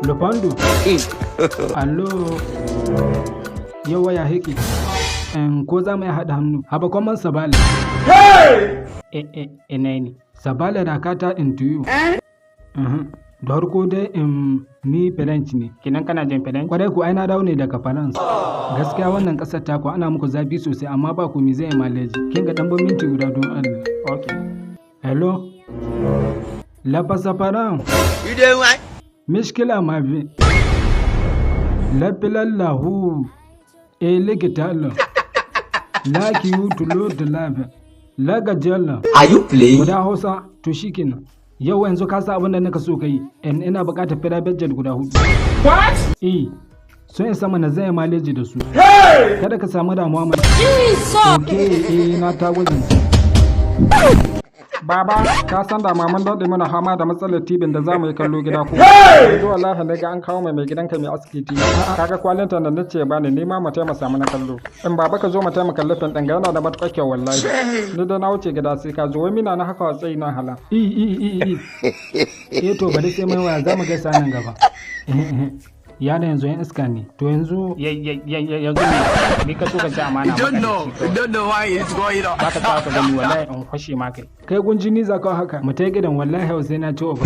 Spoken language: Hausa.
Lufando. Allo. Yawa, ya heke. Ko za mu iya haɗa hannu? Haba kwaman sabala. Eh eh, ina ne. Sabala da kata into you. Da farko dai in ni French ne. Kinan kana jin French? Kwarai ku, ai na dawo ne daga France. Gaskiya wannan ƙasar taku ana muku zafi sosai, amma ba ku mi zai maleji. Kin ga, dan ban minti guda don Allah. Okay. Hello. La pasaparan. You dey whine? Mishkila mafi. Lafilallahu. E likita Allah. Like you to load the life. Lagajalla. Are you playing? Guda Hausa, to shikenan. Yau yanzu ka sa abin da naka so kai. En ina buƙatar private jet guda hudu. What? Eh. Sun isa mana, zai maleji da su. Kada ka samu damuwa mana. Okay, eh, na ta gwajin. Baba, ka san da maman daɗe mana fama da matsalar tibin da za mu yi kallo gida ko. Yanzu wallahi na ga an kawo mai gidanka mai aski TV. Kaga kwalinta da nace ya bani, ni ma mu taimaka samu na kallo. In baba ka zo mu taimaka kallon ɗin ga, yana da matuƙar kyau wallahi. Ni da na wuce gida sai ka zo, wai mina na haka watsayi na hala. I i i i. Eh, to bari sai mai waya, za mu gaisa nan gaba. Yana yanzu yan iska ne. To yanzu Yanzu me me ka so ka ci amana? You don't know. You don't know why it's going on. Ba ka sa ka gani, wallahi in fashe ma kai. Kai gunji ni za ka haka. Mu tai gidan, wallahi yau sai na ci ofa.